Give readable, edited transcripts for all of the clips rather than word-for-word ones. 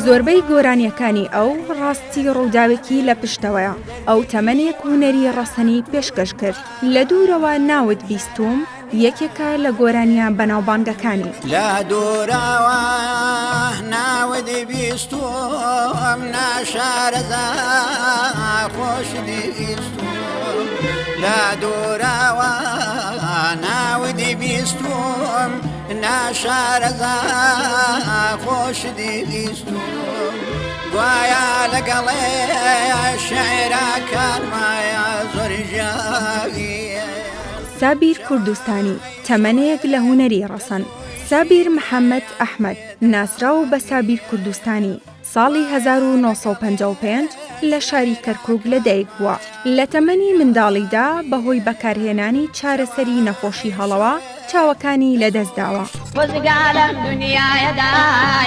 زۆربەی گۆرانییەکانی ئەو ڕاستی ڕووداوێکی لە پشتەوەیە، ئەو تەمەنێک هونەری ڕەسەنی پێشکەش کرد، لە دوورەوە ناوت بیستووم یەکێکە لە گۆرانییە بەناوبانگەکانی. لە دوورەوە ناوت بیستووم ناشارەزا خۆشت بیستووم لە دوورەوە ناوت بیستووم ناشارەزا خۆشت بیستووم گوایا لەگەڵێ شعرەکانمایە زۆر ژیاوی. سابیر کوردستانی، تەمەنێک لە هونەری ڕەسەن. سابیر محەمەد ئەحمەد، ناسراو بە سابیر کوردستانی، ساڵی 1955 لە شاری کەرکووک لەدایک بووە. لە تەمەنی منداڵیدا بەهۆی بەکارهێنانی چارەسەری نەخۆشی هەڵەوە چاوەکانی لەدەستداوە. خۆزگا لەم دونیایەدا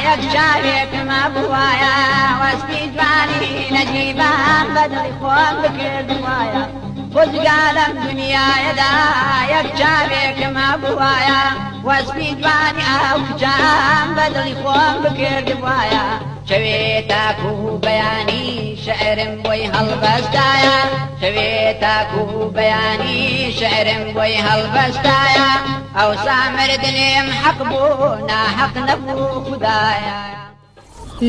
یەک چاوێکم هەبووایە وەسفی جوانی نەجیبان بە دڵی خۆم بکردوایە خۆزگا لەم دونیایەدا یەک چاوێکم هەبووایە وەسفی جوانی ئەو کچەم بە دڵی خۆم بکردوایە شەوێ تاکو بەیانی شعرم بۆی هەڵبەستایە شەوێ تاکو بەیانی شعرم بۆی هەڵبەستایە ئەوسا مردنم حەق بوو ناحەق نەبوو خودایە.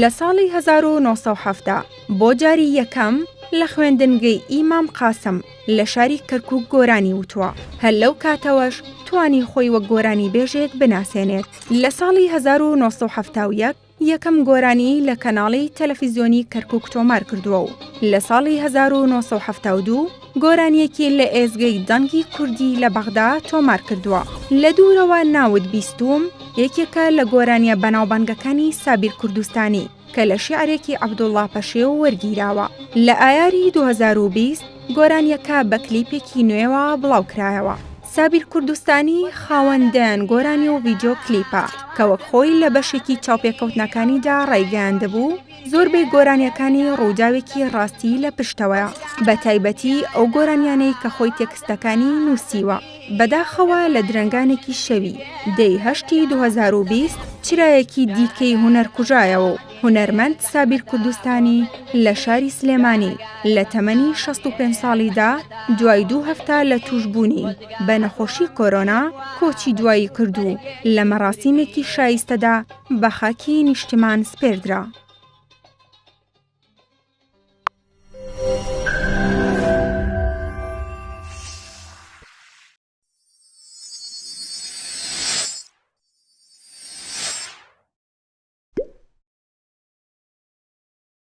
لە ساڵی 1970 بۆ جاری یەکەم لە خوێندنگەی ئیمام قاسم لە شاری کەرکووک گۆرانی وتووە، هەر لەو کاتەوەش توانی خۆی وەک گۆرانیبێژێک بناسێنێت. لە ساڵی 1971 یەکەم گۆرانیی لە کەناڵی تەلەفیزیۆنی کەرکووک تۆمار کردووە و لە ساڵی 1972 گۆرانییەکی لە ئێزگەی دەنگی کوردی لە بەغدا تۆمار کردووە. لە دوورەوە ناوت بیستووم یەکێکە لە گۆرانییە بەناوبانگەکانی سابیر کوردستانی کە لە شیعرێکی عەبدوڵڵا پەشێو وەرگیراوە. لە ئایاری 2020 گۆرانییەکە بە کلیپێکی نوێوە بڵاوکرایەوە. سابیر کوردستانی خاوەن دەیان گۆرانی و ڤیدیۆ کلیپە، کە وەک خۆی لە بەشێکی چاوپێکەوتنەکانیدا ڕایگەیاندبوو، زۆربەی گۆرانییەکانی ڕووداوێکی ڕاستی لە پشتەوەیە، بە تایبەتی ئەو گۆرانیانەی کە خۆی تێکستەکانی نووسیوە. بەداخەوە لە درەنگانێکی شەوی دەی هەشتی 2020 چرایەکی دیکەی هونەر کوژایەوە و هونەرمەند سابیر کوردستانی لە شاری سلێمانی لە تەمەنی 65 ساڵیدا دوای دوو هەفتە لە تووشبوونی بە نەخۆشی کۆرۆنا کۆچی دوایی کرد و لە مەراسیمێکی شایستەدا بە خاکی نیشتمان سپێردرا.